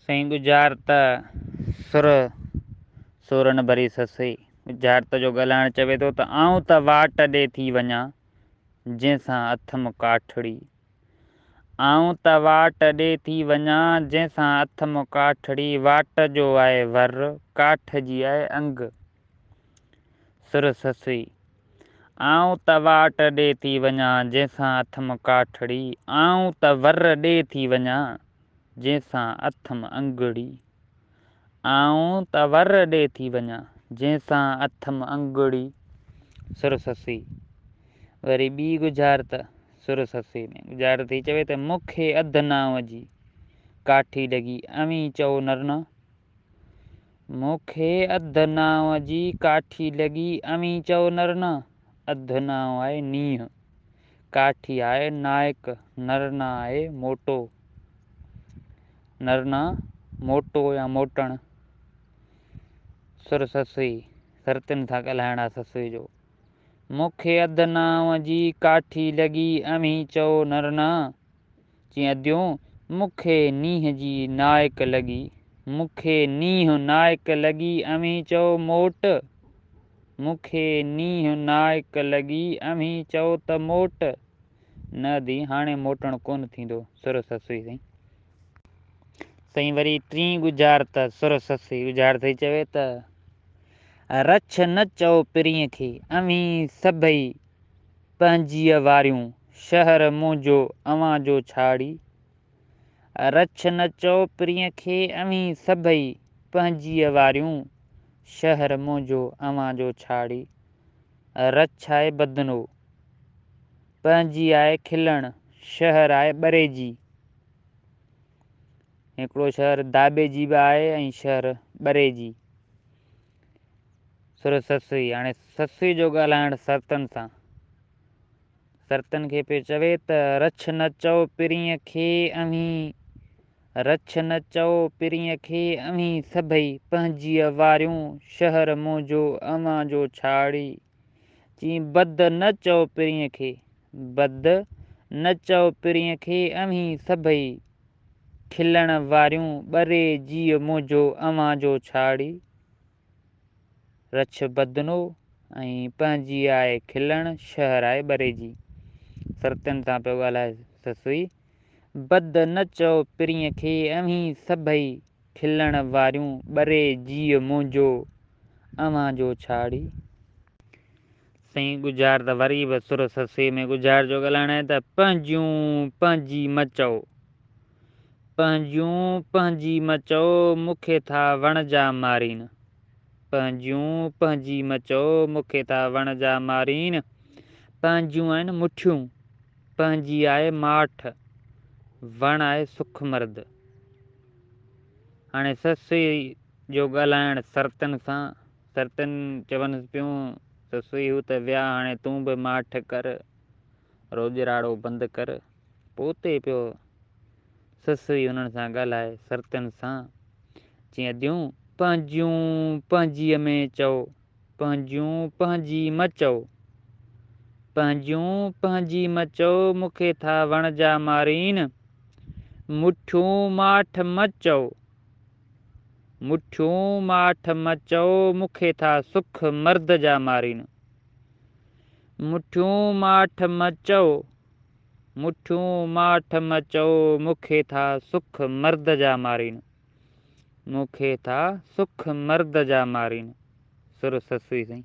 سائين ڳجهارت سر سورن ڀري سسئي ڳجهارت جو ڳالهائڻ چوي ٿو ته آئون ته واٽ ڏي ٿي وڃان، جنهن سان اٿم ڪاٺڙي. آئون ته واٽ ڏي ٿي وڃان، جنهن سان اٿم ڪاٺڙي. واٽ جو آهي ور، ڪاٺ جي آهي انگ. سر سسئي. آئون ته واٽ ڏي ٿي وڃان، جنهن سان اٿم ڪاٺڙي. آئون ته ور ڏي ٿي وڃان، جنهن سان اٿم انگڙي. آئون ته ور ڏي ٿي وڃان، جنهن سان اٿم انگڙي. سر سسئي. وري ٻي ڳجهارت سر سسئي ۾. ڳجهارت ٿي چوي ته مون کي اڌ نانء جي ڪاٺي لڳي، اوهين چئو نرنا. مون کي اڌ نانء جي ڪاٺي لڳي، اوهين چئو نرنا. اڌ نانء آهي نينهن، ڪاٺي آهي نائڪ، نرنا آهي موٽو. نرنا موٽو يا موٽڻ. سر سسئي سرتين سان ڳالهائڻ آ سسئي جو. مون کي اڌ نانء جي ڪاٺي لڳي، اوهين چئو نرنا. چيائين اديون، مون کي نينهن جي نائڪ لڳي، مون کي نينهن نائڪ لڳي، اوهين چئو موٽ. مون کي نينهن نائڪ لڳي، اوهين چئو ته موٽ. نه ادي، هاڻي موٽڻ ڪونه ٿيندو. سر سسئي سائين. سائين وري ٽين ڳجهارت سر سسئي ڳجهارت ٿي چوي ته رڇ نه چئو پرينء کي، اوهين سڀئي پنهنجيء واريون، شهر منهنجو اوهان جو ڇاڙي. رڇ نه چئو پرينء کي، اوهين سڀئي پنهنجيء واريون، شهر منهنجو اوهان جو ڇاڙي. رڇ آهي بدنو، پنهنجي آهي کلڻ، شهر آهي ٻريجي. هڪڙو شهر داٻيجي به آهي ۽ شهر ٻريجي. سر سسئي، هاڻي سسئي جو ڳالهائڻ سرتن سان. سرتن کي پيو چوي ته رڇ نه چئو پرينء کي اوهين، رڇ نه چئو پرينء کي اوهين سڀئي پنهنجيء واريون، شهر منهنجو اوهان جو ڇاڙي. چيائين بد نه چئو پرينء کي، بد نه چئو پرينء کي اوهين سڀئي کلڻ واريون، ٻري جيء منهنجو اوهان جو ڇاڙي. رڇ بدنو ۽ پنهنجي آهي کلڻ، شهر آهي ٻريجي. سرتين سان پيو ڳالهائي سسئي. بد نه چئو پرينء کي اوهين سڀئي کلڻ واريون، ٻري جيء منهنجو اوهان جو ڇاڙي. سائين ڳجهار ته وري به سر سسئي ۾ ڳجهار جو ڳالهائڻ آهي ته پنهنجيون پنهنجي م چئو، پنهنجيون پنهنجي م چئو، مون کي ٿا وڻ جا مارين. پنهنجيون پنهنجي م چئو، مون کي ٿا وڻ جا مارين. پنهنجيون آهن مٺيون، پنهنجي آهي ماٺ، وڻ آهي سک مرد. هاڻي سسئي جو ڳالهائڻ سرتين سان، سرتين چونس پيون، سسئي هو ته ويا، هاڻي تون به ماٺ ڪر، روڄ راڙو بند ڪر. پوء اتي پيو سسئي انهن سان ڳالهائي سرتين سان. چيائين اديون، پنهنجيون پنهنجيء ۾ چئو، پنهنجيون پنهنجي م چئو. پنهنجيون پنهنجي م چئو، مون کي ٿا وڻ جا مارين. مٺيون ماٺ م چئو، مٺيون ماٺ م چئو، مون کي ٿا سک مرد جا مارين. مٺيون ماٺ م چئو، مٺيون ماٺ م چئو، مون کي ٿا سک مرد جا مارين. مون کي ٿا سک مرد جا مارين. سر سسئي سائين.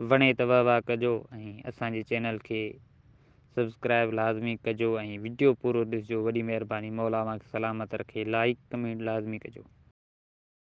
وڻي ته واه واه ڪجو ۽ اسان جي چينل کي سبسڪرائب لازمي ڪجو ۽ وڊيو پورو ڏسجو وڏي مهرباني مولا اوهان کي سلامت رکي لائيڪ ڪمينٽ لازمي ڪجو.